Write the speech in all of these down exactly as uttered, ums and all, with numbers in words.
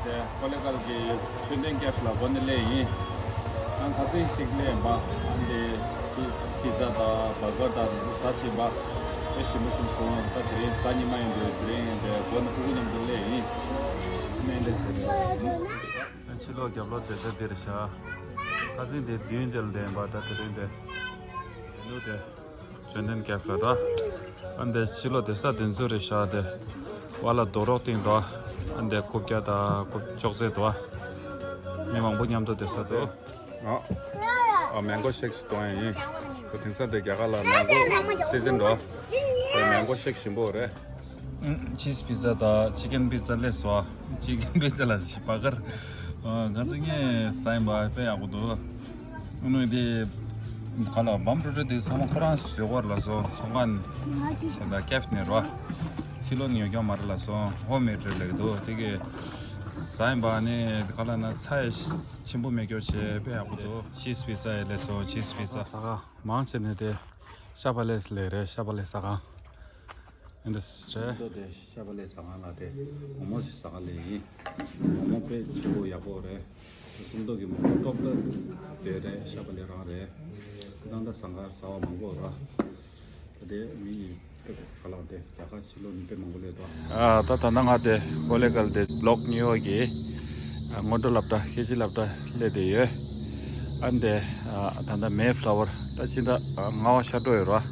ཀོ་ལེ་གལ་གྱི་མཆོད་རྟེན་སྐྱབས་ལ་སྒོ་ནས་སླེབས་ཡིན། ཨང་ཁ་ཚིག་ཞིག་སླེབས་པ། ཨང་དེ་ཅི་པི་ཛ་དང་བར་གར་དང་ཟ་བཞིན་པ། དཔེ་ཞིམ་པོ་བྱུང་སོང་། ད་དེ་རིང་གཟའ་ཉི་མ་ཡིན་དུས་དེ་རིང་དེ་སྒོ་ནས་ཕྲུ་གུ་མཉམ་དུ་སླེབས་ཡིན། སྨན་དེ་ཟེར། ཕྱི་ལོགས་རྒྱབ་ལོགས་དེ་ཚོ་འདིར་བཞག་ཁ་ཚིག་དེ་མདུན་དེ་ལ་བསྡད་པ། ད་དེ་རིང་དེ་ལུགས་དེ། མཆོད་རྟེན་སྐྱབས་ལ་དོ། ཨ་འདི་ཕྱི་ལོགས་དེ་ས་དེ་ཚོ་རེད་ཤག་དེ་བ་ལ་རྡོ་རོག་སྟེང་དོ། ཨ་འདི་རྐུབ་བཀྱག་དང་རྐུབ་ཅོག་ཙེ་དོ། མི་མང་པོ་མཉམ་དུ་དེ་ས་དོ། ཨ་མེང་གོ་ཤེག་ཞིག་གཏོང་ཡ་ཡིན། ཁོ་དེང་སང་དེ་རྒྱ་གར་ལ་མེང་གོ་སི་ཛན་འགྲོ། དེ་མེང་གོ་ཤེག་ཞིམ་པོ་རེད། ཆིས་པི་ཛ་དང་ཅི་ཀན་པི་ཛ་སླེབས་སོང་། ཅི་ཀན་པི་ཛ་ལ་ཞིག་བར་གར། ང་ཚོ་ངས་ཟ་ཡིན་པ་དཔེ་ཡག་པོ་འདུག་ཨ་ནི་དེ་ག་ལ་བམ་རུ་རུ་དེ་ཚང་མ་ཁོ་རང་བཟོས་སྐོར་ལ་སོང་། ཚོང་ཁང་ད་ཀེབ་ནས་རོ། ཕྱི་ལོགས་ནས་ཉོ་རྒྱུ་མ་རེད་ལ་སོང་། ཧོམ་མེད་རེད་ལེགས་འདུག་དེ་གི་ཟ་ཡིན་པ་ནི་ག་ལ་ན་ཚ་ཡི་ཆེན་པོ་མེད་རྒྱུ་བྱས་དཔེ་ཡག་པོ་འདུག་ཆིས་པི་ཛ་ཡི་ལེ་སོང་། ཆིས་པི་ཛ་ཟ་ཁང་མང་ཆེ་ནས་དེ་ཤ་བ་ལེ་ལེ་རེད། ཤ་བ་ལེ་ཟ་ཁང་། ཨེ་འདྲ་རེད། སུམ་མདོ་དེ་ཤ་བ་ལེ་ཟ་ཁང་ལ་དེ་མོག་མོག་ཞིག་ཟ་ག་སླེབས་ཡིན། མོག་མོག་དཔེ་ཆེ་པོ་ཡག་པོ་རེད། སུམ་མདོ་གི་མོག་མོག་ཀྲོག་ཏོ་དེ་རེད། ཤ་བ་ལེ་རང་རེད། ད་ལྟ་ཟ་ཁང་ཟ་བ་མང་པོ་ར། ད་དེ་མི་ཡི་དཔེ་ག་ལ་དེ་རྒྱ་གར་ཕྱི་ལོགས་ནས་དཔེ་མང་པོ་སླེབས་འདུག་ཨ་ད་ད་ལྟ་ང་དེ་ཀོ་ལེ་གལ་དེ་བློག་ཉེ་ཡོད་ཀྱི་སྔོན་འགྲོ་སློབ་གྲྭ་ཁེ་ཆི་སློབ་གྲྭ་སླེབས་བསྡད་ཡོད། ཨ་འདི་ད་ལྟ་མེ་ཕ་ལ་ཝར་ད་ཕྱི་ཟླ་ལྔ་པ་ཤར་འགྲོ་ཡོད་ར།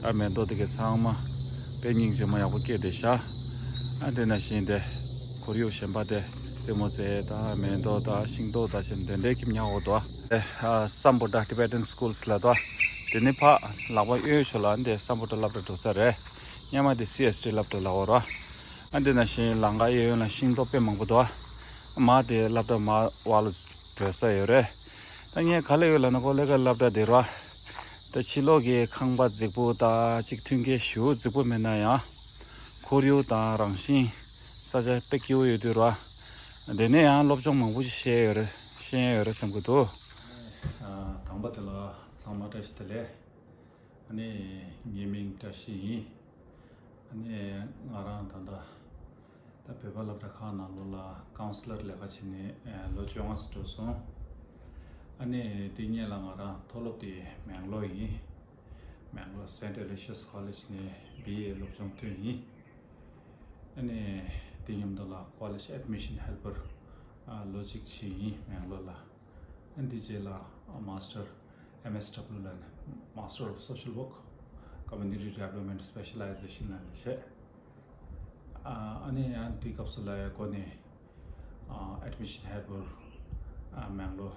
ད་མེ་ཏོག་དེ་གའི་ཚང་མ་དཔེ་སྙིང་རྗེ་མོ་ཡག་པོ་སྐྱེས་བསྡད་ཤག་ཨ་འདི་ན་བཞིན་དེ་ཁོར་ཡུག་གཞན་པ་དེ་རྩེད་མོ་རྩེ་ད་མེ་ཏོག་ད་ཤིང་ཏོག་ད་བཞིན་དེ་འདྲའི་ཁྱིམ་ཉག་འོ་དོ། ཨ་སམ་བྷོ་ཊ་Tibetan Schools ལ་དོ། དེ་ནི་ཕ་ལག་པ་གཡས་ཕྱོགས་ལ་འདི་སམ་བྷོ་ཊ་སློབ་གྲྭ་འགྲོ་ས་རེད། སྔོན་མ་དེ་སི་ཨེས་ཊི་སློབ་གྲྭ་ལ་འོ་ར། ཨ་འདི་ན་བཞིན་ལམ་ཁ་གཡས་གཡོན་ལ་ཤིང་ཏོག་དཔེ་མང་པོ་དོ། མ་དེ་སློབ་གྲྭ་མ་བ་ལ་འགྲོ་ས་ཡོད་རེད། ད་ངས་ག་ལ་ཡོད་ལབ་ན་ཀོ་ལེ་གལ་སློབ་གྲྭ་དེ་ར། ད་ཕྱི་ལོགས་ཀྱི་ཁང་པ་རྫིག་པོ་ད་ཅིག་མཐུན་རྐྱེན་ཞེ་པོ་རྫིག་པོ་མེད་ན་ཡང་། ཁོར་ཡུག་དང་རང་བཞིན་ས་ཆ་དཔེ་སྐྱིད་པོ་ཡོད་དུས་ར། དེ་ནས་ཡང་སློབ་སྦྱོང་མང་པོ་ཞིག་བཤད་ཡོད་རེད། ཤེས་ཡོད་རེད་བསམ་གྱི་འདུག་དང་པོ་དེ་ལ་ཚང་མ་བཀྲ་ཤིས་བདེ་ལེགས། ཨ་ནི་ངའི་མིང་བཀྲ་ཤིས་ཡིན། ཨ་ནི་ང་རང་ད་ལྟ་ད་བོད་པ་སློབ་གྲྭ་ཁག་ནང་ལོགས་ལ་ཀའུན་སི་ལར་ལས་ཀ་བྱས་ནས་ལོ་བཅོ་ལྔ་ཙམ་འགྲོ་སོང་། ཨ་ནི་དེ་སྔོན་ལ་ང་རང་མཐོ་སློབ་དེ་མེང་ལོར་ཡིན། མེང་ལོར་Saint Aloysius College ནས་བི་ཨེ་སློབ་སྦྱོང་ཐོན་ཡིན། ཨ་ནི་དེ་མཉམ་དུ་ལ་College Admission Helper ལོ་གཅིག་བྱས་ཡིན་མེང་ལོར་ལ། ཨ་ནི་དེ་རྗེས་ལ་Master M S W ལ་ནི་Master of Social Work Community Development Specialization ལ་ནི་བྱས། ཨ་ནི་ཡང་དེའི་སྐབས་སུ་ལ་ཡ་གོ་ནས་Admission Helper མེང་ལོར་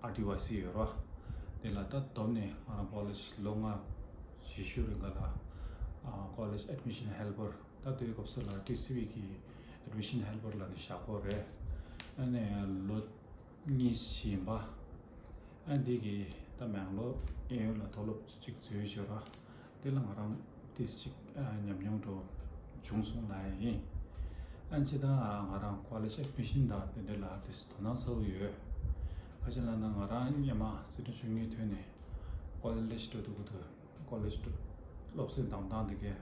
ཨར་ཊི་ཝའི་སི་ཡོད་རོ། དེ་ལ་ད་བསྡོམས་ནས་ང་རང་ཀོ་ལེཇ་ལོ་ལྔ་བཞི་ཤུ་རིང་ག་ལ་College Admission Helper ད་དེའི་སྐབས་སུ་ལ་ཊི་སི་ཝི་གི་Admission Helper ལ་ནི་བཞག་གོ་རེད། ཨ་ནི་ལོ་གཉིས་ཕྱིན་པ། ཨ་འདི་གི་ད་མེང་ལོར་གཡས་གཡོན་ལ་མཐོ་སློབ་གཅིག་འཛུལ་ཡོད་ར། དེ་ལ་ང་རང་ཏིས་གཅིག་ཉམས་མྱོང་འགྲོ་བྱུང་སོང་ལ་ཡིན། ཨ་ཅི་ད་ང་རང་ཀོ་ལེཇ་ཨེ་མི་ཤན་དང་དེ་འདྲ་ལ་ཏིས་དོ་སྣང་ཚ་བོ་ཡོད། ཁ་ཅིག་ལ་ན་ང་རང་སྔོན་མ་སི་ཁྲོན་ཆུང་ངུའི་ཐོན་ནས་ཀོ་ལེཇ་འགྲོ་དུས་གུ་དུ་ཀོ་ལེཇ་སློབ་གསོའི་འདམ་ཐང་དེ་གའི་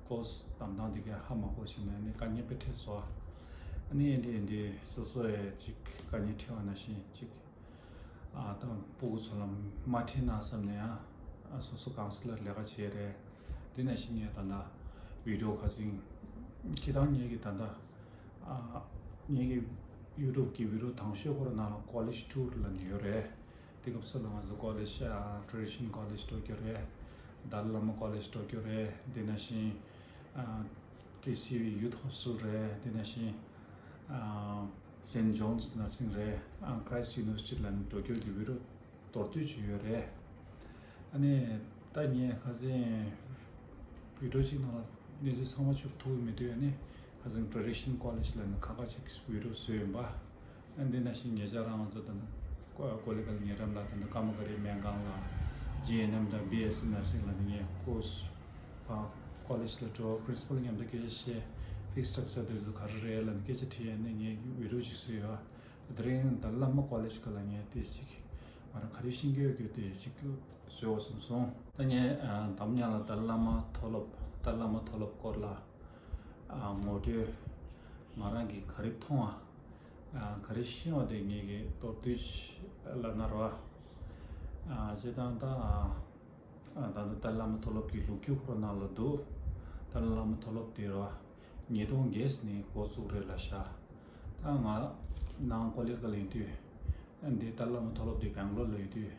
ཀོ་སི་འདམ་ཐང་དེ་གའི་ཧ་མ་གོ་ཞིག་ནས་ནི་དཀའ་ངལ་དཔེ་འཕྲད་སོང་། ཨ་ནི་འདི་འདི་སོ་སོ་ཡི་ཅིག་དཀའ་ངལ་འཕྲད་པ་ནང་བཞིན་ཅིག་ཨ་དང་སྤུ་གུ་ཚོ་ལ་མ་ཁྲིད་ན་བསམ་ནས་ཨ་སོ་སོ་ཀའུན་སི་ལར་ལས་ཀ་བྱས་རེད། དེ་ནང་བཞིན་ངས་ད་ལྟ་བི་ཌི་ཡོ་ཁ་སང་སྤྱི་བཏང་ངེད་ཀྱི་ད་ལྟ་ཨ་ངེད་ཀྱི་ཡུ་ཊུབ་ཀྱི་བི་ཌི་ཡོ་དང་ཤོས་ཁོ་ར་ནང་ལ་ཀོ་ལེཇ་ཊུར་ལ་ནི་ཡོད་རེད། དེ་སྐབས་སུ་ལ་ང་ཚོ་ཀོ་ལེཇ་ཨ་ཊེ་རེ་ཌི་ཤན་ཀོ་ལེཇ་འགྲོ་རྒྱུ་རེད། དཱ་ལའི་ལ་མ་ཀོ་ལེཇ་འགྲོ་རྒྱུ་རེད། དེ་ནང་བཞིན་ཨ་ཊི་སི་ཝི་ཡུ་ཐི་ཧོ་སི་ཊལ་རེད། དེ་ནང་བཞིན་ཨ་སེན་ཇོན་སི་ནར་སིང་རེད། ཨ་ཁྲའི་སི་ཊི་ཡུ་ནི་ཝར་སི་ཊི་ལ་ནི་འགྲོ་རྒྱུ་གི་བི་ཌི་ཡོ་མདོར་བསྡུས་ཅིག་ཡོད་རེད། ཨ་ནི་ད་ངས་ཁ་སང་བི་ཌི་ཡོ་གཅིག་ནང་ལ་གནས་ཚུལ་ཚང་མ་བཅུག་ཐུབ་ཀྱི་མི་འདུག་ཨ་ནི་ཁ་སང་ཊེ་རེ་ཌི་ཤན་ཀོ་ལེཇ་ལ་ནི་ཁ་ཁ་ཅིག་བི་ཌི་ཡོ་བཟོས་ཡིན་པ། ཨ་འདི་ནང་བཞིན་ཉེ་ཆར་རང་ང་ཚོ་ད་ནི་ཀོ་ཀོ་ལི་གལ་ཉེ་འགྲམ་ལ་ད་ནི་ཀ་མ་ཀ་རི་སྨན་ཁང་ལ་ཇི་ཨེན་ཨེམ་དང་བི་ཨེས་སི་ནར་སིང་ལ་ནི་ངས་ཀོ་སི་ཕ་ཀོ་ལེཇ་ལ་འགྲོ་པི་རིན་སི་པལ་མཉམ་དུ་སྐད་ཆ་བཤད། ཕི་སི་ཊག་ཅར་དེ་ཚོ་ག་རེ་རེད་ལབ་ནས་སྐད་ཆ་དྲིས་ཡ་ནི་ངས་བི་ཌི་ཡོ་ཅིག་བཟོས་ཡོད། དེ་རིང་དཱ་ལའི་ལ་མ་ཀོ་ལེཇ་ག་ལ་ངས་དེ་ཅིག་ང་རང་ག་རེ་ཤེས་ཀྱི་ཡོད་ཀྱི་དེ་ཅིག་བཟོས་བ་བསམ་སོང་། ད་ངས་ཨ་དམ་ཉ་ལ་དཱ་ལའི་ལ་མ་མཐོ་སློབ་དཱ་ལའི་ལ་མ་མཐོ་སློབ་སྐོར་ལ་ཨ་ངོ་སྤྲོད་ང་རང་གིས་ག་རེ་མཐོང་བ། ཨ། ག་རེ་ཤེས་པ་དེ་ངེད་ཀྱི་མདོར་བསྡུས་ལབ་ན་རོ། ཨ། སྤྱིར་བཏང་ད། ཨ། ད་ནི་ཏཱ་ལའི་བླ་མ་མཐོ་སློབ་ཀྱི་ལོ་རྒྱུས་ཁོ་རང་ནང་ལ་འདུག་ཏཱ་ལའི་བླ་མ་མཐོ་སློབ་དེ་རོ། ཉིས་སྟོང་བརྒྱད་ནས་འགོ་བཙུགས་རེད་ལབ་ཤག་ད་ང་ནང་ཀོ་ལི་ཀ་ལ་ཡིན་དུས། ཨ། འདི་ཏཱ་ལའི་བླ་མ་མཐོ་སློབ་དེ་སྦེང་ལོར་ལ་ཡོད་དུས།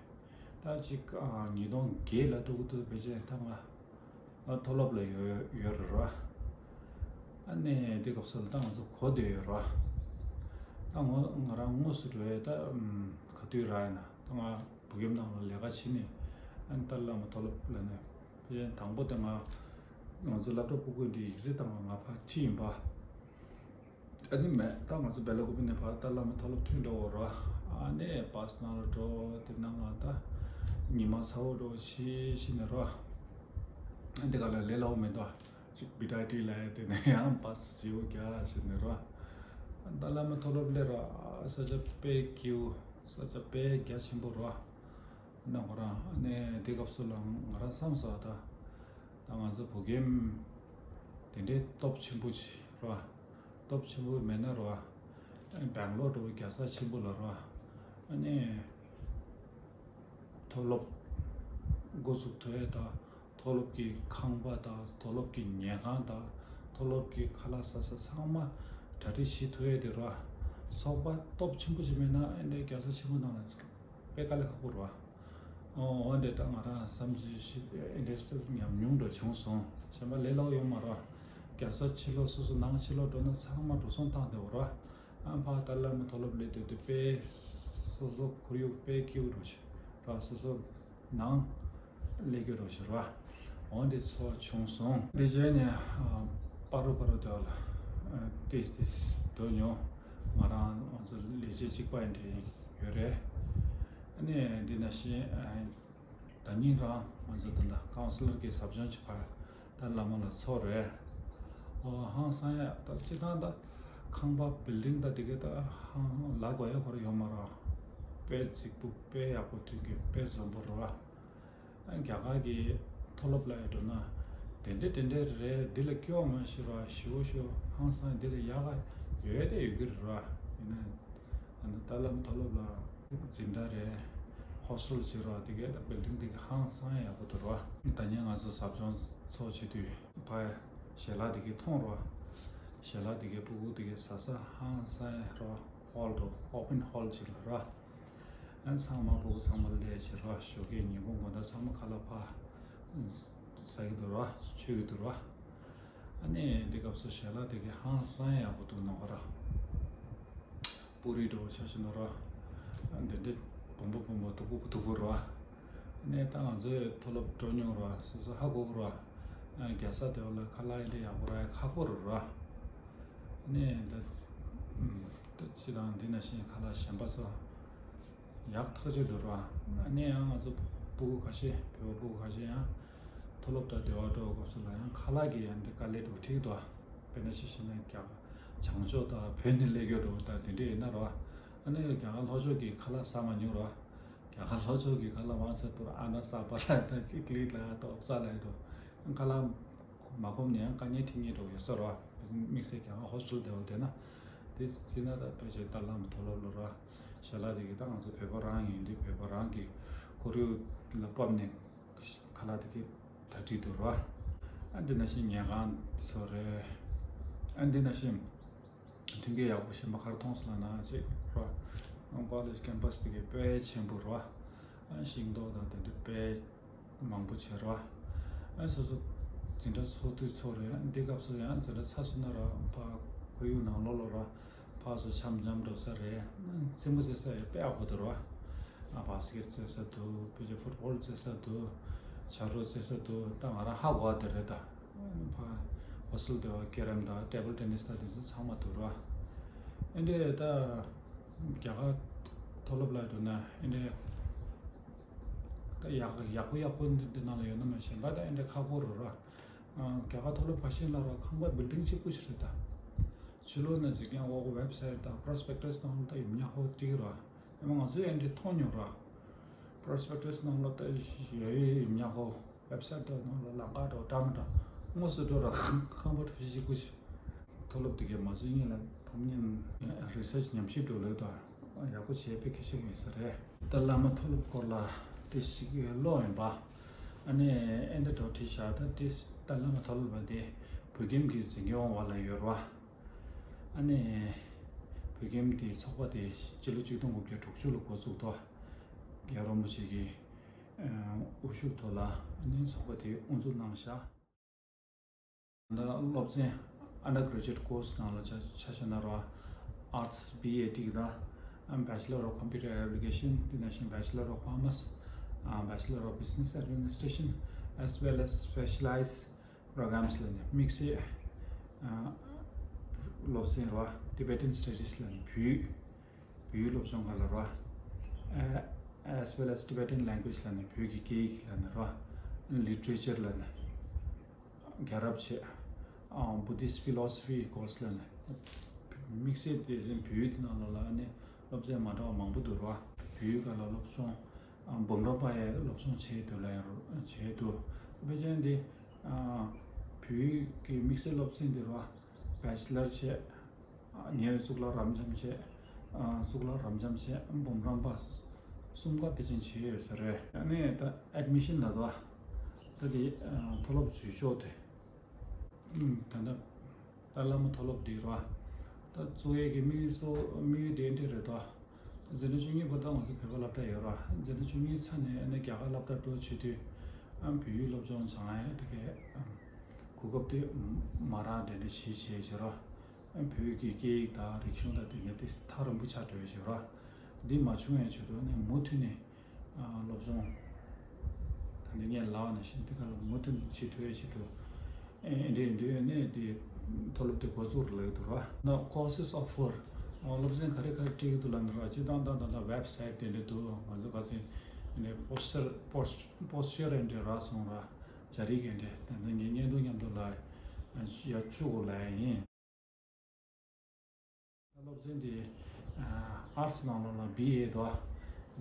ད་ཅིག་ཨ། ཉིས་སྟོང་བརྒྱད་ལ་འདུག་འདུག་ཕལ་ཆེར་ད་ང་། ཨ། མཐོ་སློབ་ལ་ཡོད་ཡོད་རེད་རོ། ཨ་ནི་འདི་སྐབས་སུ་ལ་ད་ང་ཚོ་གོ་བསྡད་ཡོད་རོ། ད་ངོ་ང་རང་དངོས་སུ་འགྲོ་ཡས་ད། ཨམ། ག་དུས་རག་ཡིན་ན་ད་ང་བོད་ཁྱིམ་ནང་ལ་ལས་ཀ་བྱེད་ནས། ཨ་ནི་ཏཱ་ལའི་བླ་མ་མཐོ་སློབ་ལ་ནས་ཕལ་ཆེར་དང་པོ་དེ་ང་ང་ཚོ་སློབ་གྲྭ་ཕྲུ་གུ་འདི་ཡིག་ཚད་བཏང་བ་ང་ཕར་ཁྲིད་ཡིན་པ། ཨ་ནི་མེད་ད་ང་ཚོ་སྦེ་ལ་ཀུ་པི་ནས་ཕར་ཏཱ་ལའི་བླ་མ་མཐོ་སློབ་ཐོན་འགྲོ་འོ་རོ། ཨ་ནི་བྷ་སི་ནང་ལ་འགྲོ་དེ་ནང་ལ་ད་ཉི་མ་ཚ་བོ་འགྲོ་ཤི་ཤི་ནས་རོ། ཨ་འདི་ག་ལ་ལས་སླ་བོ་མེད་དོ། ཅིག་བི་ཏྲ་ཊི་ལ་ཡ་དེ་ནས་ཡང་བྷ་སི་བརྗེ་པོ་རྒྱག་ཤི་ནས་རོ། ཏཱ་ལའི་བླ་མ་མཐོ་སློབ་སླེབས་རོ། ས་ཆ་དཔེ་སྐྱིད་པོ། ས་ཆ་དཔེ་རྒྱ་ཆེན་པོ་རོ། ནང་ཁོ་རང་ཨ་ནི་དེ་སྐབས་སུ་ལ་ང་རང་བསམ་སོང་ད། ད་ང་ཚོ་བོད་ཁྱིམ་དེ་འདྲའི་སྟོབས་ཆེན་པོ་ཅིག་རོ། སྟོབས་ཆེན་པོ་མེད་ན་རོ། སྦེང་ལོར་འགྲོ་བའི་རྒྱལ་ས་ཆེན་པོ་ལ་རོ། ཨ་ནི་མཐོ་སློབ་འགོ་འཛུགས་ཐུབ་ཡས་དང་། མཐོ་སློབ་ཀྱི་ཁང་པ་དང་། མཐོ་སློབ་ཀྱི་ཉལ་ཁང་དང་། མཐོ་སློབ་ཀྱི་ཁ་ལག་ཟ་ས་ཚང་མ་གྲ་སྒྲིག་བྱེད་ཐུབ་ཡས་དེ་རོ། ཚོགས་པ་སྟོབས་ཆེན་པོ་ཞིག་མེད་ན་ཨ་ནི་རྒྱལ་ས་ཆེན་པོ་ནང་ལ་དཔེ་དཀའ་ལས་ཁག་པོ་རེད་བ། ཨོ་འོ་འདི་ད་ང་རང་བསམ་ཚུལ་ཞིག་ཨེ་འདྲས་སེ་ཉམས་མྱོང་འདྲ་བྱུང་སོང་། གཞན་པ་ལས་སླ་པོ་ཡོད་མ་རེད་བ། རྒྱལ་ས་ཕྱི་ལོགས་སོ་སོ་ནང་ཕྱི་ལོགས་འགྲོ་ན་ཚང་མ་འགྲོ་སོང་བཏང་བསྡད་པ་རེད་བ། ཨ་ཕ་ཏཱ་ལའི་བླ་མ་མཐོ་སློབ་སླེབས་དུས་དེ་དཔེ་སོ་སོ་ཁོར་ཡུག་དཔེ་སྐྱིད་པོ་འདྲ་ཞིག་རེད་བ། སོ་སོ་ནང་སླེབས་རྒྱུ་འདྲ་ཞིག་རེད་བ། འོ་འདི་ཚོ་བྱུང་སོང་། འདི་རྗེས་ནས་ཨ་པ་རུ་པ་རུ་དེ་བ་ལ་ཨ་ཏིས་ཏིས་འགྲོ་མྱོང་། ང་རང་ང་ཚོ་ལས་བྱེད་གཅིག་པ་ཡིན་དེ་ཡོད་རེད། ཨ་ནི་འདི་ནང་བཞིན་ཨ་ད་ཉིན་རང་ང་ཚོ་ད་ལྟ་ཀའུན་སི་ལར་གྱི་ཟབ་སྦྱོང་ཅིག་ཕར་ད་བླ་མ་ལ་ཚོགས་རེད། ཨོ་ཧང་སང་ཡ་ད་སྤྱིར་བཏང་ད་ཁང་པ་བིལ་ཌིང་ད་དེ་གའི་ད་ཧང་ལ་དགོས་ཡ་ཁོ་ར་ཡོད་མ་རེད། དཔེ་རྫིག་པོ་དཔེ་ཡག་པོ་ཐོན་གྱི་དཔེ་འཛོམས་པོ་རེད་བ། རྒྱ་གར་གྱི་མཐོ་སློབ་ལ་ཡ་འགྲོ་ན་དེ་འདྲས་དེ་འདྲས་རེད། འདི་ལ་སྐྱོ་བ་མ་ཤི་ར་ཞི་བོ་ཤོ་ཧང་སང་འདི་ལ་ཡག་ག་ཡོད་དེ་ཡོད་ཀྱི་རེད་བ། ཡིན་ན་ད་ནི་ཏཱ་ལའི་བླ་མ་མཐོ་སློབ་ལ་འཛིན་གྲྭ་རེད། ཧོ་སི་ཊལ་བྱེད་རོགས་དེ་གའི་ད་བིལ་ཌིང་དེ་ག་ཧང་སང་ཡག་པོ་འདུག་རོགས། ད་ནི་ང་ཚོ་ཟབ་སྦྱོང་ཚོགས་བྱེད་དུས་ཕར་ཞལ་ལག་དེ་གའི་མཐོང་རོགས། ཞལ་ལག་དེ་གའི་སྤུ་གུ་དེ་གའི་ཟ་ས་ཧང་སང་ཡག་རོགས། ཧོལ་དུ་ཨོ་པན་ཧོལ་བྱེད་ལ་རོགས། ཨ་ཚང་མ་སྤུ་གུ་ཚང་མ་སླེབས་བྱེད་རོགས། ཞོགས་ཀས་ཉིན་གུང་དགོང་དག་ཚང་མ་ཁ་ལག་ཕར་ཟ་གི་འདུག་རོགས། མཆོད་ཀྱི་འདུག་རོགས། ཨ་ནི་འདི་སྐབས་སུ་ཞལ་ལག་དེ་གའི་ཧང་སང་ཡག་པོ་འདུག་ནོ་ག་ར། པུ་རི་འདྲ་བོ་ཆ་བཞག་ན་རོ། འདི་འདྲ་སྦོམ་པོ་སྦོམ་པོ་སྡུག་པོ་སྡུག་པོ་རོ། ནས་ད་ང་ཚོས་མཐོ་སློབ་འགྲོ་མྱོང་རོ། སོ་སོ་ཧ་གོ་གི་རོ། རྒྱལ་ས་དེ་བ་ལ་ཁ་ལག་འདི་ཡག་པོ་རག་ཡ་ཁག་པོ་རེད་རོ། ནས་ད་ད་སྤྱིར་བཏང་འདི་ནང་བཞིན་ཁ་ལག་གཞན་པ་ཚོ་ཡག་ཐག་ཆོད་འདུག་རོ། ནས་ཡང་ང་ཚོ་སྤུ་གུ་ཁ་ཤས་བོད་པ་སྤུ་གུ་ཁ་ཤས་ཡང་མཐོ་སློབ་དང་སྡེ་བ་འགྲོ་བའི་སྐབས་སུ་ལ་ཡང་ཁ་ལག་གི་ཡང་འདི་དཀའ་ལས་འདུག་འགྲིག་འདུག་དཔེར་ན་ཆ་བཞག་ན་རྒྱ་བྱང་ཕྱོགས་དང་བོད་ནས་སླེབས་ཡོད་འགྲོ་དང་དེ་འདྲས་ཡིན་ན་རོ། ཨ་ནི་རྒྱ་གར་ལྷོ་ཕྱོགས་ཀྱི་ཁ་ལག་ཟ་མ་མྱོང་རོ། རྒྱ་གར་ལྷོ་ཕྱོགས་ཀྱི་ཁ་ལག་མང་ཆེ་བར་ཨ་ན་ས་པ་ལ་དང་ཅིག་ལི་ལ་ཏོག་ས་ལ་ཡོད་འགྲོ། ཁ་ལག་མ་གོམས་ནས་ཡང་དཀའ་ངལ་འཕྲད་ངེས་འགྲོ་ཡོད་ས་རོ། དམིགས་བསལ་རྒྱ་གར་ཧོ་སི་ཊལ་དེ་བ་བསྡད་ན། དེ་བརྩིས་ན་ད་ཕལ་ཆེར་ཏཱ་ལའི་བླ་མ་མཐོ་སློབ་ལ་རོ། ཞལ་ལག་དེ་གི་ད་ང་ཚོ་བོད་པ་རང་ཡིན་དུས་བོད་པ་རང་གི་ཁོར་ཡུག་ལ་བབས་ནས་ཁ་ལག་དེ་གི་གྲ་སྒྲིག་འདུག་རོ། ཨ་འདི་ནང་བཞིན་ཉལ་ཁང་ཚོ་རེད། ཨ་འདི་ནང་བཞིན་མཐུན་རྐྱེན་ཡག་པོ་གཞན་པ་ག་རེ་མཐོང་སོང་ལབ་ན་ཅིག་རོ། ཀོ་ལེཇ་ཀེམ་པ་སི་དེ་གི་དཔེ་ཆེན་པོ་རོ། ཨ་ཤིང་ཏོག་དང་དེ་འདྲ་དཔེ་མང་པོ་བྱེད་རོགས། ཨ་སོ་སོ་འཛིན་གྲྭ་ཚོགས་དུས་ཚོགས་རེད། འདི་སྐབས་སུ་ཡང་འཛིན་གྲྭ་ཚར་སོང་ན་རོགས་ཕར་ཁོར་ཡུག་ནང་ལོགས་ལ་རོགས་ཕར་ཚུར་འཆམ་འཆམ་འགྲོ་ས་རེད། རྩེད་མོ་རྩེ་ས་ཡང་དཔེ་ཡག་པོ་འདུག་རོགས། ཨ་བ་སི་ཀེ་ཊི་རྩེ་ས་འདུག་ཕལ་ཆེར་ཕུཊ་བོལ་རྩེ་ས་འདུག་བྱ་རོག་རྩེ་ས་འདུག་ད་ང་རང་ཧ་གོ་བ་དེ་རེད་ད། ཕར་ཧོ་སི་ཊལ་དེ་བ་ཀེ་རམ་དང་ཊེ་བལ་ཊེ་ནིས་དང་དེ་ཚོ་ཚང་མ་འདུག་རོགས། ཨ་འདྲས་ད་རྒྱ་གར་མཐོ་སློབ་ལ་འགྲོ་ན་ཨ་འདྲས། ད་ཡག་ཡག་པོ་ཡག་པོ་འདི་འདི་ནང་ལ་ཡོད་ན་མ་གཞན་པ་ད་ཨེ་འདྲ་ཁག་པོ་རེད་ར། རྒྱ་གར་མཐོ་སློབ་ཁ་ཤས་ལ་ར་ཁང་པ་བིལ་ཌིང་གཅིག་པུ་ཞིག་རེད་ད། ཕྱི་ལོགས་ནས་གཟིགས་ཀྱང་འོག་ཝེབ་སའིཊ་དང་པྲོ་སི་པེག་ཊས་ནང་ལ་ད་ཡོད་མྱངས་ཁོ་ཅིག་ར། ཨེ་མ་ང་ཚོས་ཨེ་འདྲ་མཐོང་མྱོང་ར། པྲོ་སི་པེག་ཊས་ནང་ལ་ད་ཡོད་ཡོད་མྱངས་ཁོ། ཝེབ་སའིཊ་དེ་ནང་ལ་ལམ་ཁ་འགྲོ་འདྲ་མི་འདྲ་དངོས་སུ་འགྲོ་ར་ཁང་པ་གྲུ་བཞི་གཅིག་པུ་ཞིག་མཐོ་སློབ་དེ་གའི་མ་བཟོས་སྔོན་ལ་ཕབ་ཉན་རི་ རི་སར་ཆི་ཉམས་ཞིབ་འགྲོ་ལོས་དང་ཡག་པོ་བྱས་པའི་ཁ་ཤས་ཡིན་ས་རེད། ཏཱ་ལའི་བླ་མ་མཐོ་སློབ་སྐོར་ལ་དེ་ཞིག་ཀློག་ཡིན་པ། ཨ་ནི་ཨེ་འདྲ་འགྲོ་བྲིས་བཞག་ད་དེ་ཏཱ་ལའི་བླ་མ་མཐོ་སློབ་པ་དེ་བོད་ཁྱིམ་གྱི་འཛིན་སྐྱོང་འོག་ལ་ཡོད་རེད་བ། ཨ་ནི་བོད་ཁྱིམ་དེའི་ཚོགས་པ་དེ་སྤྱི་ལོ་ཆིག་སྟོང་དགུ་བརྒྱ་དྲུག་ཅུ་ལ་འགོ་བཙུགས་ཏོ། རྒྱལ་བ་རིན་པོ་ཆེ་གི་དབུ་བཞུགས་ཐོག་ལ་ཨ་ནི་ཚོགས་པ་དེ་དབུ་འཛུགས་གནང་བཞག་ད་སློབ་ཚན་undergraduate course ནང་ལ་ཆ་ཆ་བཞག་ན་ར། Arts B A ཊི་དང་Bachelor of Computer Application དེ་ནང་བཞིན་Bachelor of Commerce, Bachelor of Business Administration, as well as specialized programs ལ་ནི་དམིགས་བསལ་སློབ་ཚན་ར། Tibetan Studies ལ་ནི་བོད་བོད་ཡིག་སློབ་སྦྱོང་སྒང་ལ་ར། As well as Tibetan language ལ་ནི་བོད་ཀྱི་སྐད་ཡིག་ལ་ནི་ར། Literature ལ་ནི་རྒྱལ་རབས་བྱས། Buddhist philosophy course ལ་ནི་དམིགས་བསལ་དེ་བཞིན་བོད་ཡིག་དེ་ནང་ལོགས་ལ་ནི་སློབ་ཚན་མ་འདྲ་བ་མང་པོ་འདུག་ར། བོད་ཡིག་སྒང་ལ་སློབ་སྦྱོང་འབུམ་རམས་པ་ཡི་སློབ་སྦྱོང་བྱས་འདུག་ལ་ཡང་བྱས་འདུག་དཔེ་ཅན་དེ་བོད་ཡིག་གི་དམིགས་བསལ་སློབ་ཚན་དེ་ར། Bachelor བྱས། ཉེ་བའི་གཙུག་ལག་རབ་འབྱམས་བྱས། གཙུག་ལག་རབ་འབྱམས་བྱས་འབུམ་རམས་པ་གསུམ་ཀ་དེ་བཞིན་བྱས་ཡོད་ས་རེད། ཨ་ནི་ད་Admission ལ་དོ། ད་དེ་མཐོ་སློབ་འཛུལ་ཕྱོགས་དེ། ད་ད་ཏཱ་ལའི་བླ་མ་མཐོ་སློབ་འདི་ར། ད་གཙོ་བོ་གི་དམིགས་ཡུལ་གཙོ་དམིགས་ཡུལ་དེ་འདྲ་རེད་དོ། འཛིན་གྲྭ་བཅུ་གཉིས་བར་དུ་ང་ཚོ་བོད་པ་སློབ་གྲྭ་ཡོད་ར། འཛིན་གྲྭ་བཅུ་གཉིས་ཚར་ནས་ཨ་ནི་རྒྱ་གར་སློབ་གྲྭ་འགྲོ་བྱེད་དུས་ཨ་བོད་ཡིག་སློབ་སྦྱོང་སྦྱང་ཡ་དེ་གའི་གོ་སྐབས་དེ་མ་རག་དེ་འདྲ་བྱེད་བྱེད་བྱེད་ར། བོད་ཀྱི་སྐད་ཡིག་དང་རིག་གཞུང་དང་དེ་ནས་དེ་ཐག་རིང་པོ་ཆགས་འགྲོ་བའི་བྱེད་ར། འདི་མ་བྱུང་བའི་ཆེད་དུ་ནི་མུ་མཐུད་ནས་སློབ་སྦྱོང་ད་ནི་ངས་ལབ་ནང་བཞིན་དེ་ག་ལ་མུ་མཐུད་བྱེད་ཐུབ་ཡའི་ཆེད་དུ་ཨེ་འདྲ་ཡིན་དུས་ནས་དེ་མཐོ་སློབ་དེ་འགོ་བཙུགས་ལ་ཡོད་འདུག་ར། ན་courses offer སློབ་ཚན་ག་རེ་ག་རེ་སྤྲད་ཀྱི་འདུག་ལབ་ན་ར། སྤྱིར་བཏང་ད་ད་ད་website དེ་འདྲ་འདུག་ང་ཚོ་ག་ཚོད་ནས་poster post poster འདྲ་རག་སོང་ར། སྦྱང་རིགས་འདྲ་ད་ད་ངས་བརྙན་ཐུང་མཉམ་དུ་ལ་ཡ་བཅུག་གོ་ལ་ཡ་ཡིན། སློབ་ཚན་འདི་Arts ནང་ལོགས་ལ་B A དོ།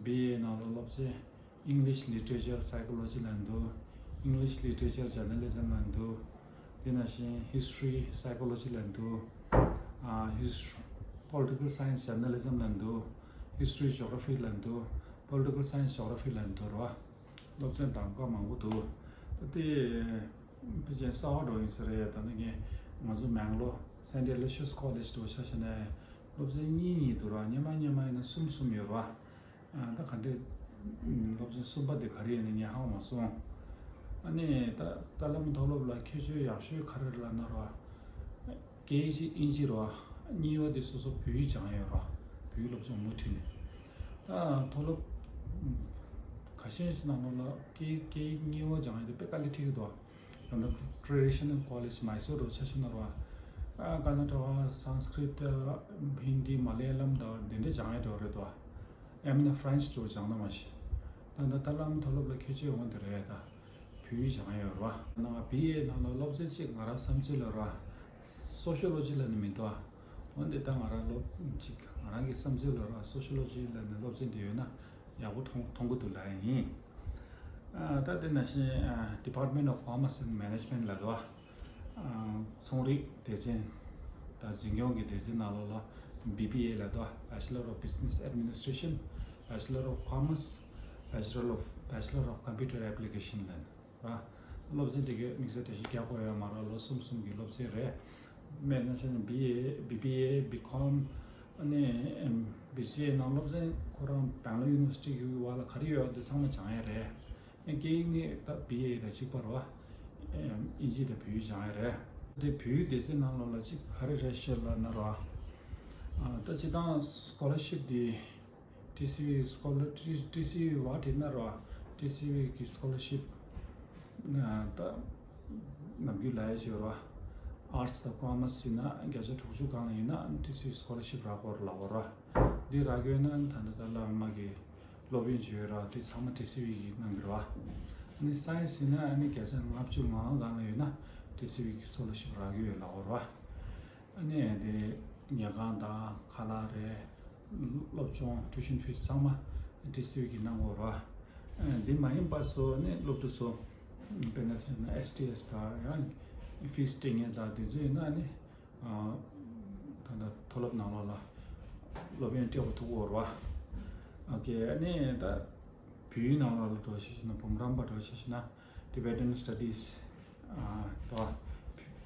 B A ནང་ལོགས་སློབ་ཚན་English Literature Psychology ལབ་འདུག English Literature Journalism ལབ་འདུག་དེ་ནང་བཞིན་History Psychology ལབ་འདུག History Political Science Journalism ལབ་འདུག History Geography ལབ་འདུག Political Science Geography ལབ་འདུག་ར། སློབ་ཚན་དང་པོ་མང་པོ་འདུག་ད་དེ་ཕལ་ཆེར་གསར་པ་འདྲ་ཡིན་ས་རེད། ད་ནི་ངས་ང་ཚོ་མེང་ལོ་Saint Aloysius College དུ་ཆ་བཞག་ན་སློབ་ཚན་གཉིས་གཉིས་འདུག་ར། སྔོན་མ་སྔོན་མ་ཡིན་ན་གསུམ་གསུམ་ཡོད་ར། ད་ག་འདྲས་སློབ་ཚན་གསུམ་པ་དེ་ག་རེ་ཡིན་ན་ངས་ཧ་གོ་མ་སོང་། ཨ་ནི་ད་ཏཱ་ལའི་བླ་མ་མཐོ་སློབ་ལ་ཁྱད་ཆོས་ཡག་ཤོས་ག་རེ་རེད་ལབ་ན་ར། སྐད་ཡིག་གཅིག་དབྱིན་ཇི་རེད་བ། གཉིས་པ་དེ་སོ་སོ་བོད་ཡིག་སྦྱང་ཡ་ཡོད་རེད་བ། བོད་ཡིག་སློབ་སྦྱོང་མུ་མཐུད་ནས། ད་མཐོ་སློབ་ཁ་ཤས་ཤིག་ནང་ལོགས་ལ་སྐད་སྐད་ཡིག་གཉིས་པ་སྦྱང་ཡ་དེ་དཔེ་དཀའ་ལས་འཕྲད་ཀྱི་འདུག་ད་ལྟ་Traditional College Mysore རུ་ཆ་བཞག་ན་རེད་བ། ཀར་ན་ཊ་ཀ་Sanskrit Hindi Malayalam དང་དེ་འདྲས་སྦྱང་ཡ་འདྲ་བོ་རེད་འདུག་ཡང་མིན་ན་French འདྲ་བོ་སྦྱང་ན་མ་གཞི། ད་ལྟ་ཏཱ་ལའི་བླ་མ་མཐོ་སློབ་ལ་ཁྱད་ཆོས་ཡོང་གི་འདུག་རེད་ད། བོད་ཡིག་སྦྱང་ཡོད་རེད་བ། ནང་B A ནང་ལ་སློབ་ཚན་གཅིག་ང་རང་བསམ་ཚུལ་ལ་ར། Sociology ལབ་ནི་མི་འདུག་འོན་ཏེ་ད་ང་རང་སློབ་གཅིག་ང་རང་གི་བསམ་ཚུལ་ལ་ར་Sociology ལབ་ནི་སློབ་ཚན་དེ་ཡོད་ན་ཡག་པོ་མཐོང་མཐོང་གི་འདུག་ལབ་ཡ་ཡིན། ཨ་ད་དེ་ནང་བཞིན་ཨ་Department of Commerce and Management ལབ་རེད་བ། ཨ་ཚོང་རིག་སྡེ་ཚན་དང་འཛིན་སྐྱོང་གི་སྡེ་ཚན་ནང་ལོགས་ལ་B B A ལབ་རེད་བ། Bachelor of Business Administration, Bachelor of Commerce, Bachelor of Bachelor of Computer Application ལབ་ནི། ར། སློབ་ཚན་དེ་གའི་དམིགས་བསལ་གྲ་སྒྲིག་རྒྱག་དགོས་ཡོད་མ་རེད། ལོ་གསུམ་གསུམ་གྱི་སློབ་ཚན་རེད། དཔེར་ན་བྱས་ན་B A, B B A, B Com ཨ་ནི་B C A ནང་སློབ་ཚན་ཁོ་རང་Bangalore University གི་བར་ལ་ག་རེ་ཡོད་དེ་ཚང་མ་སྦྱང་ཡ་རེད། ཨ་སྐད་ཡིག་ནི་ད་B A དང་གཅིག་པ་རེད་བ། དབྱིན་ཇི་དང་བོད་ཡིག་སྦྱང་ཡ་རེད། དེ་བོད་ཡིག་སྡེ་ཚན་ནང་ལོགས་ལ་གཅིག་ག་རེ་རེད་ཤོད་ལབ་ན་ར། ད་སྤྱིར་བཏང་scholarship དེ་T C V scholar T- TCV བ་དེ་ན་ར། T C V གི་scholarship ད་ནམ་རྒྱུན་ལ་ཡ་བྱེད་ར། Arts དང་Commerce ཡིན་ན་བརྒྱ་ཆ་དྲུག་ཅུ་སྒང་ལ་ཡིན་ན་T C V scholarship རག་གོ་ར་ལ་གོ་ར། འདི་རག་གི་ཡོད་ན་ད་ནི་ད་ལ་མ་གི་སློབ་ཡོན་བྱེད་ར་དེ་ཚང་མ་T C V གི་གནང་གི་ར་བ། ནི་Science ཡིན་ན་ནི་བརྒྱ་ཆ་ལྔ་བཅུ་ང་ལྔ་སྒང་ལ་ཡོད་ན་T C V གི་scholarship རག་གི་ཡོད་ལ་གོ་ར་བ། ཨ་ནི་དེ་ཉལ་ཁང་དང་ཁ་ལག་རེད། སློབ་སྦྱོང་tuition fees ཚང་མ་T C V གིས་གནང་དགོས་རེད། འདི་མ་ཡིན་པ་སོ་ནི་སློབ་ཕྲུག་ཚོ་དཔེར་ན་ཟེར་ན་S T S དང་ཡང་fees སྤྲད་མཁན་དང་དེ་ཚོ་ཡིན་ན་ནི་ད་ལྟ་མཐོ་སློབ་ནང་ལོགས་ལ་ སློབ་ཡོན་སྤྲད་དགོས་ཐུག་གི་ཡོད་རེད་བ། ཨོ་ཁེ། ཨ་ནི་ད་བོད་ཡིག་ནང་ལོགས་ལ་འགྲོ་ཤེས་ཤེ་ན། འབུམ་རམས་པ་འགྲོ་ཤེས་ཤེ་ན། Tibetan Studies ཨ་ད་བོད་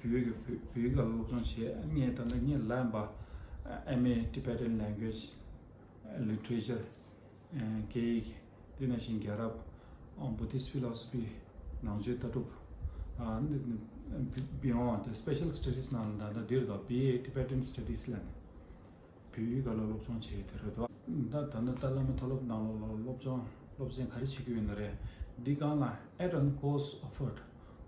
ཡིག་གི་བོད་བོད་ཡིག་སློབ་སྦྱོང་བྱས། ངས་ད་ལྟ་ངས་ལབ་པ་M A Tibetan Language Literature། ཨ་སྐད་ཡིག། དེ་ནང་བཞིན་རྒྱལ་རབས། ཨ་Buddhist Philosophy། ནང་ཆོས་ལྟ་གྲུབ། ཨ་ནི་ནི་Beyond the Special Studies ནང་ལ་ད་ལྟ་འདིར་དང་B A Tibetan Studies ལབ་ནས་བོད་ཡིག་སྒང་ལ་སློབ་སྦྱོང་བྱས་དེ་རེད་དོ། ད་ད་ལྟ་ཏཱ་བླ་མ་མཐོ་སློབ་ནང་ལོགས་ལ་སློབ་སྦྱོང་སློབ་ཚན་ག་རེ་བྱེད་ཀྱི་ཡོད་ན་རེད། འདི་སྒང་ལ་add-on course offered།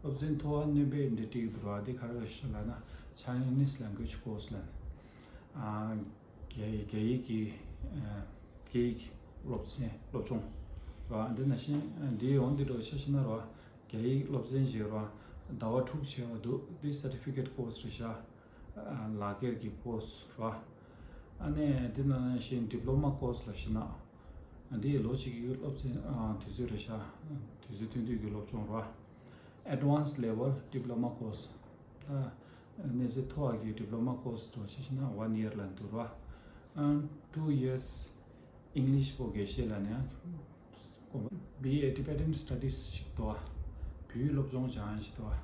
སློབ་ཚན་མཐོ་བ་སྣོན་པའི་འདི་བྲིས་འདུག་ར། འདི་ག་རེ་རེད་ཤག་ལབ་ན། Chinese Language Course ལབ་ནས། ཨ་རྒྱ་རྒྱ་ཡིག་གི་ཨ་སྐད་ཡིག་སློབ་ཚན་སློབ་སྦྱོང་ར། འདི་ནང་བཞིན་འདིའི་འོག་འདི་འགྲོ་ཆ་ཤེ་ན་ར། རྒྱ་ཡིག་སློབ་ཚན་ཞིག་ར། ཟླ་བ་དྲུག་བྱས་པ་འདུག་འདི་certificate course རེད་ཤག་ཨ་ལག་འཁྱེར་གྱི་course ར། ཨ་ནི་འདི་ནང་བཞིན་diploma course ལབ་ཤེ་ན། འདི་ལོ་གཅིག་གི་སློབ་ཚན་ཨ་དུས་ཚོད་རེད་ཤག་དུས་ཚོད་ཐུང་ཐུང་གི་སློབ་སྦྱོང་ར། Advanced Level Diploma Course། ད་གནས་ཚད་མཐོ་བ་གི་diploma course འགྲོ་ཆ་ཤེ་ན་one year ལ་འདུག་ར། ཨ་two years English for དགེ་བཤེས་ལབ་ནས། B A Tibetan Studies ཞིག་འདུག་བ། བོད་ཡིག་སློབ་སྦྱོང་སྦྱང་ཡག་ཞིག་འདུག་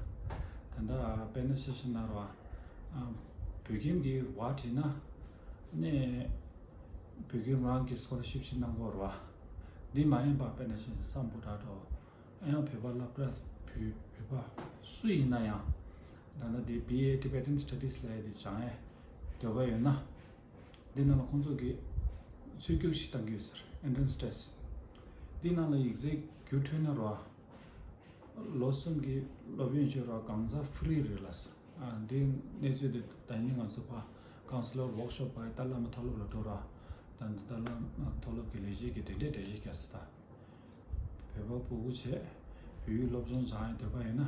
བ། ད་ལྟ་དཔེར་ན་ཆ་ཤེ་ན་ར། ཨ་བོད་ཁྱིམ་གྱི་བ་བྲིས་ན། ནས་བོད་ཁྱིམ་རང་གི་scholarship ཞིག་གནང་གི་ཡོད་རེད་བ། འདི་མ་ཡིན་པ་དཔེར་ན་ཆ་ཤེ་ན་སམ་བྷོ་ཊ་འདྲ་བོ། ཡང་བོད་པ་སློབ་གྲྭ་བོད་བོད་པ་སུ་ཡིན་ན་ཡང་། ད་ལྟ་འདི་B A Tibetan Studies ལབ་ཡག་འདི་སྦྱང་ཡག་འདོད་པ་ཡོད་ན། འདི་ནང་ལ་ཁོང་ཚོ་གིས་ཚུད་རྒྱུགས་ཤིག་བཏང་གི་ཡོད་ཟེར། Entrance Test། འདི་ནང་ལ་ཡིག་ཚད་རྒྱུགས་འཕྲོད་ན་ར། ལོ་གསུམ་གྱི་སློབ་ཡོན་བཅོལ་ར་གང་ཟག་free རེད་ལབ་ཟེར། ཨ་འདི་གནས་ཚུལ་འདི་ད་ནི་ང་ཚོ་ཕར་counselor workshop ཕར་ཏཱ་བླ་མ་མཐོ་སློབ་ལ་འགྲོ་ར། ད་འདི་ཏཱ་བླ་མ་མཐོ་སློབ་ཀྱི་ལས་བྱེད་ཀྱིས་དེ་འདྲས་འགྲེལ་བཤད་རྒྱག་ཟེར་ད། བོད་པ་སྤུ་གུ་བྱས། བོད་ཡིག་སློབ་སྦྱོང་སྦྱང་ཡག་འདོད་པ་ཡོད་ན།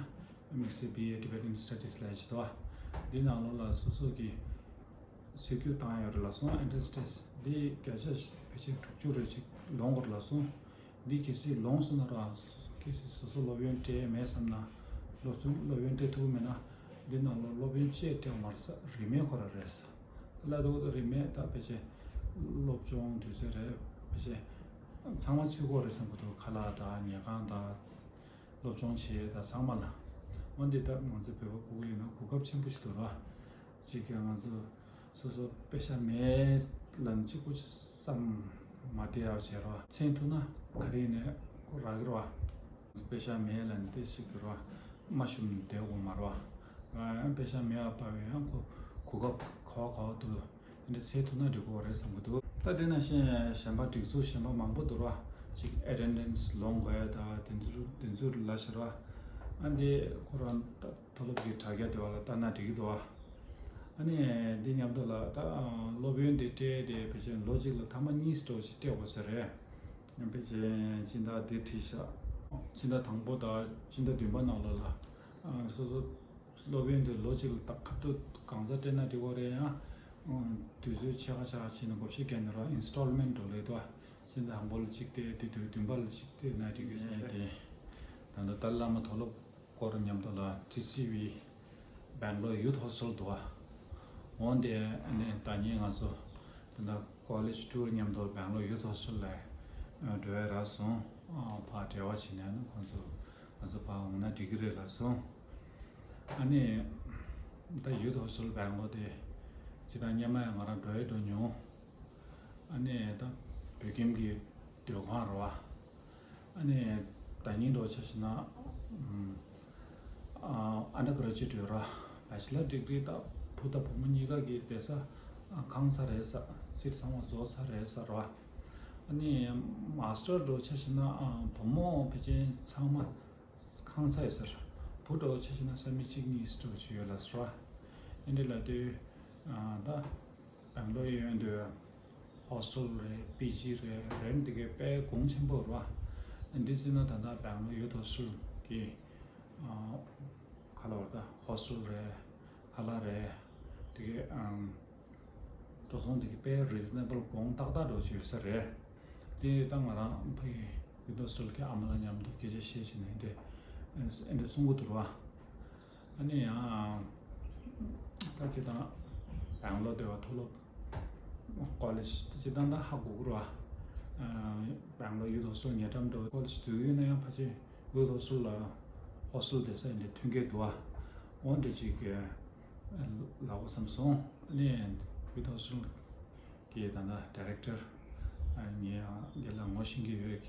དམིགས་བསལ་B A Tibetan Studies ལབ་ཡག་ཅིག་འདུག་བ། འདི་ནང་ལོགས་ལ་སོ་སོ་གི་ཚུད་རྒྱུགས་བཏང་ཡག་རེད་ལབ་སོང་། Entrance Test འདི་བརྒྱ་ཆ་ཕལ་ཆེར་དྲུག་ཅུ་རེ་གཅིག་ལོངས་དགོས་རེད་ལབ་སོང་། འདི་གལ་སྲིད་ལོངས་སོང་ན་ར། གལ་སྲིད་སོ་སོ་སློབ་ཡོན་སྤྲད་མེད་བསམ་ན། སློབ་སློབ་ཡོན་སྤྲད་ཐུབ་མེད་ན། འདི་ནང་ལོགས་སློབ་ཡོན་བཅས་སྤྲད་མ་རེད་ཟེར། རིན་མེད་ཁོ་རང་རེད་ཟེར། ལ་དུ་རིན་མེད་ད་ཕལ་ཆེར་སློབ་སྦྱོང་དུས་ཚོད་རེད། ཕལ་ཆེར་ཚང་མ་ཚུད་ཀྱི་རེད་བསམ་གྱི་འདུག་ཁ་ལག་དང་ཉལ་ཁང་དང་སློབ་སྦྱོང་བྱེད་ཡག་དང་ཚང་མ་ལ། འོན་ཏེ་ད་ང་ཚོ་བོད་པ་སྤུ་གུ་ཡིན་ན་གོ་སྐབས་ཆེན་པོ་ཞིག་འདུག་ར། གཅིག་གིས་ང་ཚོ་སོ་སོ་པེ་ཤ་མེད་ལབ་ནས་གཅིག་པུ་བསམ་མ་བསྡད་ཡག་བྱེད་ར། མཚན་ཐུག་ན་ག་རེ་ཡིན་ནའི་རག་གི་ར། པེ་ཤ་མེད་ལབ་ནས་དེ་ཞིག་གི་ར། མ་ཞུམ་བསྡད་དགོས་མ་རེད་བ། ཡང་པེ་ཤ་མེད་པ་བར་ཡང་ཁོ་གོ་སྐབས་ག་བ་ག་བ་འདུག་དེ་འདྲ་ཟེར་ཐུབ་ན་འགྲིག་གི་རེད་བསམ་གྱི་འདུག་ད་དེ་ནང་བཞིན་གཞན་པ་སྒྲིག་འཛུགས་གཞན་པ་མང་པོ་འདུག་ར། ཅིག་attendance ལོངས་དགོས་ཡག་དང་དེ་ཚོ་དེ་ཚོ་ལ་ཞེ་ར། ཨ་འདི་ཁོ་རང་ད་མཐོ་སློབ་ཀྱི་དྲ་རྒྱ་དེ་བ་ལ་ལྟ་ན་འགྲིག་གི་འདུག་བ། ཨ་ནི་འདི་མཉམ་དུ་ལ་ད་སློབ་ཡོན་དེ་སྤྲད་དེ་ཕལ་ཆེར་ལོ་གཅིག་ལ་ཐེངས་མ་གཉིས་འདྲ་བོ་ཞིག་སྤྲད་དགོས་ས་རེད། ཕལ་ཆེར་སྦྱིན་བདག་འདི་བྲིས་ཤག་སྦྱིན་བདག་དང་པོ་དང་སྦྱིན་བདག་བདུན་པ་ནང་ལོགས་ལ། ཨ་སོ་སོ་སློབ་ཡོན་དེ་ལོ་གཅིག་ལ་ད་ཁ་ཐུག་གང་ཚ་སྤྲད་ན་འགྲིག་གི་རེད། ཡང་དུས་ཚོད་ཕྱེད་ཀ་ཕྱེད་ཀ་བྱས་ནས་བགོ་བཤའ་བརྒྱབ་ནས་ར། Installment འགྲོ་ལེ་དོ། སྦྱིན་བདག་དང་པོ་ལ་གཅིག་སྟེ་དེ་དུས་བདུན་པ་ལ་གཅིག་སྟེ་ན་འགྲིག་གི་ཟེར་ཏེ། ད་ལྟ་ཏཱ་བླ་མ་མཐོ་སློབ་སྐོར་མཉམ་དུ་ལ་T C V Bangalore Youth Hostel འདུག་བ། འོན་ཏེ་ཨ་ནི་ད་ནི་ང་ཚོ་ད་ལྟ་College Tour མཉམ་དུ་Bangalore Youth Hostel ལ་འགྲོ་ཡག་རག་སོང་། ཕར་འབྲེལ་བ་བྱས་ནས་ཨ་ནི་ཁོང་ཚོ་ང་ཚོ་ཕར་འོང་ན་འགྲིག་གི་རེད་ལབ་སོང་། ཨ་ནི་ད་Youth Hostel Bangalore དེ་སྤྱིར་བཏང་སྔོན་མ་ཡང་ང་རང་འགྲོ་ཡག་འགྲོ་མྱོང་། ཨ་ནི་ད་བོད་ཁྱིམ་གྱི་སྡོད་ཁང་རེད་བ། ཨ་ནི་ད་ཉིན་འདྲ་བོ་ཆ་བཞག་ན། ཨམ། ཨ་undergraduate ཡོད་ར། Bachelor degree ད་བུ་དང་བུ་མོ་གཉིས་ཀ་གི་བསྡད་ས་ཨ་ཁང་ཚ་རེད་ས། སིཊ་ཚང་མ་རྫོགས་ཚར་རེད་ས་ར། ཨ་ནི་Master འདྲ་བོ་ཆ་བཞག་ན་ཨ་བུ་མོ་ཕལ་ཆེར་ཚང་མ་ཁང་ཚ་ཡོད་ས་ར། བུ་འདྲ་བོ་ཆ་བཞག་ན་ས་མིག་གཅིག་གཉིས་འདྲ་བོ་ཅིག་ཡོད་ལ་ས་ར། ཨ་འདྲ་ལབ་དུས་ཨ་ད། Bangalore ཡོད་དུས་hostel རེད། P G རེད། Rent དེ་གའི་དཔེ་གོང་ཆེན་པོ་རེད་བ། འདི་བརྩིས་ན་ད་ལྟ་Bangalore Youth Hostel གི་ཨ་ག་ལབ་དགོས་རེད། ད་hostel རེད། ཁ་ལག་རེད། དེ་གའི་ཨམ་འགྲོ་སོང་དེ་གའི་དཔེ་reasonable གོང་ཏག་ཏག་འདྲ་བོ་ཅིག་ཡོད་ས་རེད། དེ་ད་ང་རང་ཕ་གི་Youth Hostel གི་ཨ་མ་ལགས་མཉམ་དུ་སྐད་ཆ་བཤད་བྱས་ནས་འདི་འདྲ་གསུང་གི་འདུག་ར། ཨ་ནི་ཡང་ད་ཅི་དང་Bangalore སྡོད་པ་མཐོ་སློབ་ ཀོ་ལེཇ་སྤྱིར་བཏང་ད་ཧ་གོ་གི་རེད་བ། སྦེང་ལོར་ཡུཐ་ཧོ་སི་ཊལ་ཉེ་འགྲམ་འདྲ་བོ་ཀོ་ལེཇ་འཛུལ་ཡོད་ན་ཡང་ཕལ་ཆེར་ཡུཐ་ཧོ་སི་ཊལ་ལ་ཧོ་སི་ཊལ་བསྡད་ས་ཡིན་དེ་མཐུན་རྐྱེན་འདུག་བ། འོ་འདྲ་ཅིག་ལབ་དགོས་བསམ་སོང་། ཨ་ནི་ཡུཐ་ཧོ་སི་ཊལ་གི་ད་ལྟ་ཌའི་རེག་ཊར་ངས་རྒན་ལགས་ངོ་ཤེས་ཀྱི་ཡོད།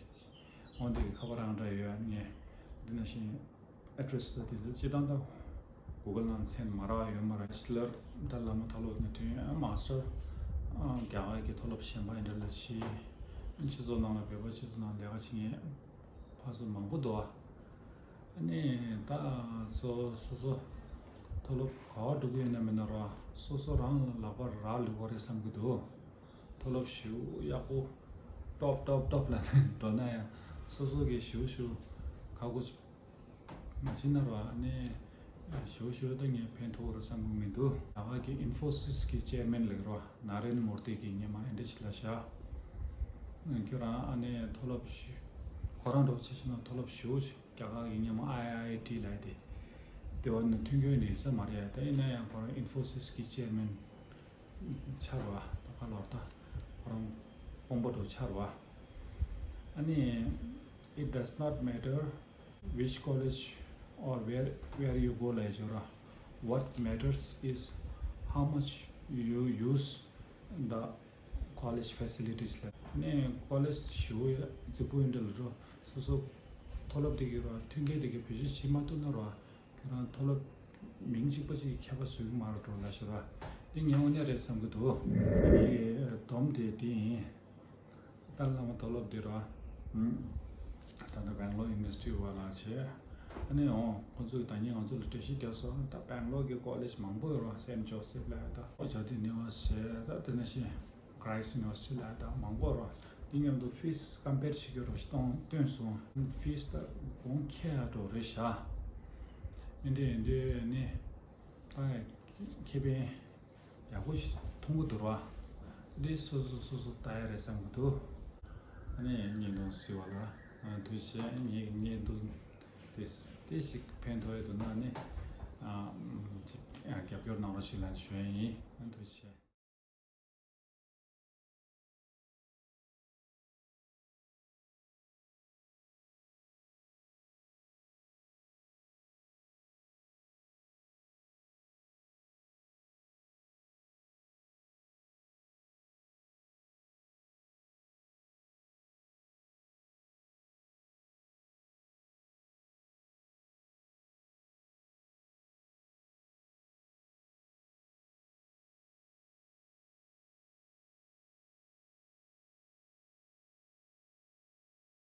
འོ་འདི་གི་ཁ་པར་རང་འདྲ་ཡོད། ངས་འདི་ནང་བཞིན་ཨེ་ཌི་རེ་སི་ད་དེ་ཚོ་སྤྱིར་བཏང་ད་གུ་གལ་ནང་མཚན་མ་རག་ཡོད་མ་རེད། ལར་ད་བླ་མ་མཐོ་སློབ་ནས་ཐོན་ཡོད། མ་སི་ཊར་རྒྱ་གར་གྱི་མཐོ་སློབ་གཞན་པ་ཡིན་འདྲ་ལ་ཕྱིན། སྤྱི་ཚོགས་ནང་ལ་བོད་པ་སྤྱི་ཚོགས་ནང་ལས་ཀ་བྱེད་མཁན་ཕར་ཚུར་མང་པོ་འདུག་ཨ། ཨ་ནི་ད་སོ་སོ་སོ་མཐོ་སློབ་ག་པར་འགྲོ་གི་ཡོད་ན་མེད་ན་ར་སོ་སོ་རང་ལ་ལག་པར་རག་ལུས་པ་རེད་བསམ་གྱི་འདུག་མཐོ་སློབ་ཞེ་པོ་ཡག་པོ་ཊོབ་ཊོབ་ཊོབ་ལ་འགྲོ་ན་ཡང་སོ་སོ་གི་ཞེ་པོ་ཞེ་པོ་ཁག་པོ་མ་བྱེད་ན་ར་ནི་ཞེ་པོ་ཞེ་པོ་ད་ངས་ཕན་ཐོགས་རེད་བསམ་གྱི་མི་འདུག་རྒྱ་གར་གྱི་ཨིན་ཕོ་སིས་ཀྱི་ཅེར་མེན་ལགས་ར་ནཱ་རེན་མོར་ཏི་གིས་སྔོན་མ་ཨེ་འདྲ་ཞིག་ལབ་བཞག་ཁྱོད་རང་ཨ་ནི་མཐོ་སློབ་ཞུ་ཁོ་རང་འདྲ་བོ་བྱས་ཤིག་ན་མཐོ་སློབ་ཞེ་པོ་ཞིག་རྒྱ་གར་གྱི་སྔོན་མ་ཨའི་ཨའི་ཨའི་ཊི་ལབ་ཡ་དེ། དེ་བ་ནི་མཐུན་རྐྱེན་ནི་ཡོད་ས་མ་རེད། ད་ཡིན་ན་ཡང་ཁོ་རང་ཨིན་ཕོ་སིས་ཀྱི་ཅེར་མེན་ཆགས་པ་ད་ག་ལོར་ད་ཁོ་རང་དཔོན་པོ་འདྲ་ཆགས་པ། ཨ་ནི་it does not matter which college or where where you go ལབ་ཡ་ཅིག་ཡོད་ར། What matters is how much you use the college facilities ལབ། ནས་ཀོ་ལེཇ་ཞེ་པོ་ཡ་རྫིག་པོ་ཡིན་འདྲ་ལ་རོ། སོ་སོ་མཐོ་སློབ་དེ་གི་རོ་མཐུན་རྐྱེན་དེ་གི་བེད་སྤྱོད་བྱེད་མ་ཐུབ་ན་རོ། ཁྱེད་རང་མཐོ་སློབ་མིང་གཅིག་པ་གཅིག་གི་ཁྱད་པར་བཟོ་གི་མ་རེད་འགྲོ་ལབ་ཤེས་རོ། འདི་ངས་དངོས་གནས་རེད་བསམ་གི་འདུག་ངའི་སྡོམ་དེ་འདི་ཡིན། ཏཱ་ལའི་བླ་མ་མཐོ་སློབ་འདི་རོ། ད་ལྟ་སྦེང་ལོར་ཡུ་ནི་ཝར་སི་ཊི་བ་ལ་བྱས། ཨ་ནི་འོང་ཁོང་ཚོས་ད་ནི་ང་ཚོ་ལ་འགྲེལ་བཤད་རྒྱག་སོང་། ད་སྦེང་ལོར་གྱི་ཀོ་ལེཇ་མང་པོ་ཡོད་རོ། སེན་ཇོ་སེབ་ལབ་ཡ་ད་ཨོ་ཇོ་ཏི་ཡུ་ནི་ཝར་སི་ཊི་ད་དེ་ནང་བཞིན་ཁྲའིསཊ་ཡུ་ནི་ཝར་སི་ཊི་ལབ་ཡ་ད་མང་པོ་ཡོད་རོ། དེ་མཉམ་དུ་ཕིས་ཀམ་པེར་བྱེད་རྒྱུ་རོ་ཞིག་གཏོང་བཏོན་སོང་། ཕིས་ད་གོང་ཁེ་ཡ་འགྲོ་རེད་ཤག་མི་འདྲ་ཡིན་དུས་ནི་ད་ཁེ་ཕན་ཡག་པོ་ཞིག་མཐོང་གི་འདུག་ར། འདི་སོ་སོ་སོ་སོ་ལྟ་ཡ་རེད་བསམ་གི་འདུག་ཨ་ནི་བརྙན་ཐུང་གཟིགས་པ་ལ་ཐུགས་རྗེ་ཆེ། ངའི་བརྙན་ཐུང་དེ་དེ་ཞིག་ཕན་ཐོགས་ཡ་འདུག་ན་ནི་ཅིག་རྒྱབ་སྐྱོར་གནང་རོགས་ཞེས་ལན་ཞུ་ཡ་ཡིན། ཐུགས་རྗེ་ཆེ།